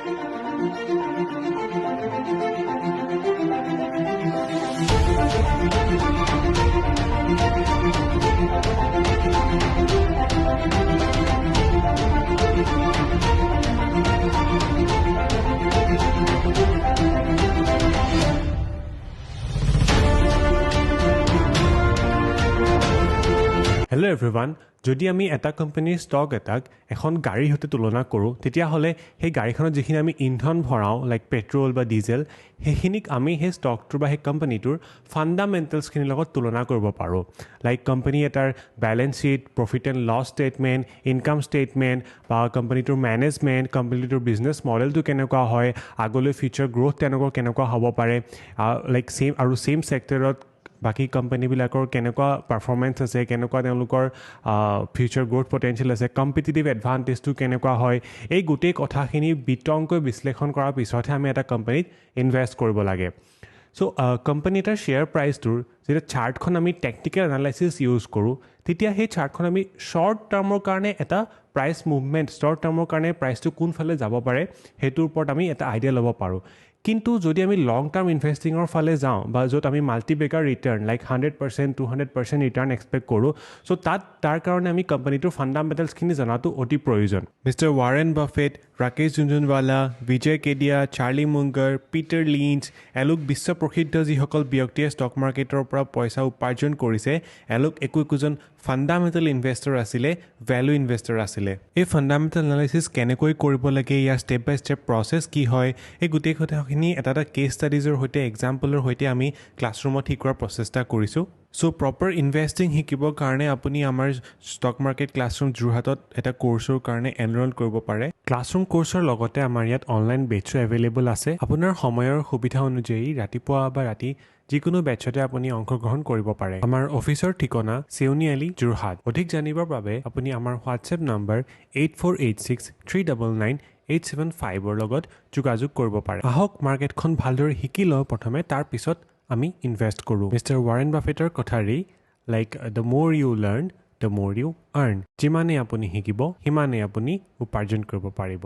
Hello everyone. যদি আমি এটা কোম্পানীৰ ষ্টক এটাক এখন গাড়ীৰ সৈতে তুলনা কৰোঁ, তেতিয়াহ'লে সেই গাড়ীখনত যিখিনি আমি ইন্ধন ভৰাওঁ, লাইক পেট্ৰল বা ডিজেল, সেইখিনিক আমি সেই ষ্টকটোৰ বা সেই কোম্পানীটোৰ ফাণ্ডামেণ্টেলছখিনিৰ লগত তুলনা কৰিব পাৰোঁ। লাইক কোম্পানী এটাৰ balance sheet, profit and loss statement, income statement বা কোম্পানীটোৰ মেনেজমেণ্ট, কোম্পানীটোৰ বিজনেছ মডেলটো কেনেকুৱা হয়, আগলৈ ফিউচাৰ গ্ৰ'থ তেওঁলোকৰ কেনেকুৱা হ'ব পাৰে, লাইক ছেইম আৰু ছেইম ছেক্টৰত বাকী কোম্পানীবিলাকৰ কেনেকুৱা পাৰফৰ্মেঞ্চ আছে, কেনেকুৱা তেওঁলোকৰ ফিউচাৰ গ্ৰ'থ পটেঞ্চিয়েল আছে, কম্পিটিটিভ এডভান্টেজটো কেনেকুৱা হয়, এই গোটেই কথাখিনি বিতংকৈ বিশ্লেষণ কৰাৰ পিছতহে আমি এটা কোম্পানীত ইনভেষ্ট কৰিব লাগে। চ' কোম্পানী এটাৰ শ্বেয়াৰ প্ৰাইচটোৰ যেতিয়া চাৰ্টখন আমি টেকনিকেল এনালাইচিছ ইউজ কৰোঁ, তেতিয়া সেই চাৰ্টখন আমি শ্বৰ্ট টাৰ্মৰ কাৰণে এটা প্ৰাইচ মুভমেণ্ট, শ্বৰ্ট টাৰ্মৰ কাৰণে প্ৰাইচটো কোনফালে যাব পাৰে, সেইটোৰ ওপৰত আমি এটা আইডিয়া ল'ব পাৰোঁ। কিন্তু যদি আমি লং টাৰ্ম ইনভেষ্টিঙৰ ফালে যাওঁ বা য'ত আমি multibagger return, like 100%, 200% return expect কৰোঁ, চ' তাত তাৰ কাৰণে আমি কোম্পানীটোৰ ফাণ্ডামেণ্টেলছখিনি জনাটো অতি প্ৰয়োজন। Mister Warren Buffett, Rakesh Jhunjhunwala, Vijay Kedia, Charlie Munger, Peter Lynch, এওঁলোক বিশ্ব প্ৰসিদ্ধ যিসকল ব্যক্তিয়ে ষ্টক মাৰ্কেটৰ পৰা পইচা উপাৰ্জন কৰিছে, এওঁলোক একো একোজন ফাণ্ডামেণ্টেল ইনভেষ্টৰ আছিলে, ভেলু ইনভেষ্টৰ আছিলে। এই ফাণ্ডামেণ্টেল এনালাইচিছ কেনেকৈ কৰিব লাগে, ইয়াৰ ষ্টেপ বাই ষ্টেপ প্ৰচেছ কি হয়, এই গোটেই কথাখিনি এটা এটা কেছ ষ্টাডিজৰ সৈতে, এক্সাম্পলৰ সৈতে আমি ক্লাছৰুমত শিকোৱাৰ প্ৰচেষ্টা কৰিছোঁ। চ' প্ৰপাৰ ইনভেষ্টিং শিকিবৰ কাৰণে আপুনি আমাৰ ষ্টক মাৰ্কেট ক্লাছৰুম যোৰহাটত এটা কৰ্চৰ কাৰণে এনৰল কৰিব পাৰে। ক্লাছৰুম কৰ্চৰ লগতে আমাৰ ইয়াত অনলাইন বেটছো এভেইলেবল আছে। আপোনাৰ সময়ৰ সুবিধা অনুযায়ী ৰাতিপুৱা বা ৰাতি যিকোনো বেটছতে আপুনি অংশগ্ৰহণ কৰিব পাৰে। আমাৰ অফিচৰ ঠিকনা চেউনিআলি, যোৰহাট। অধিক জানিবৰ বাবে আপুনি আমাৰ হোৱাটছএপ নম্বৰ 8486399875ৰ লগত যোগাযোগ কৰিব পাৰে। আহক, মাৰ্কেটখন ভালদৰে শিকি লওঁ প্ৰথমে, তাৰপিছত আমি ইনভেষ্ট কৰোঁ। মিষ্টাৰ ৱাৰেন বাফেটৰ কথাৰেই, like the more you learn, the more you earn. যিমানেই আপুনি শিকিব, সিমানেই আপুনি উপাৰ্জন কৰিব পাৰিব।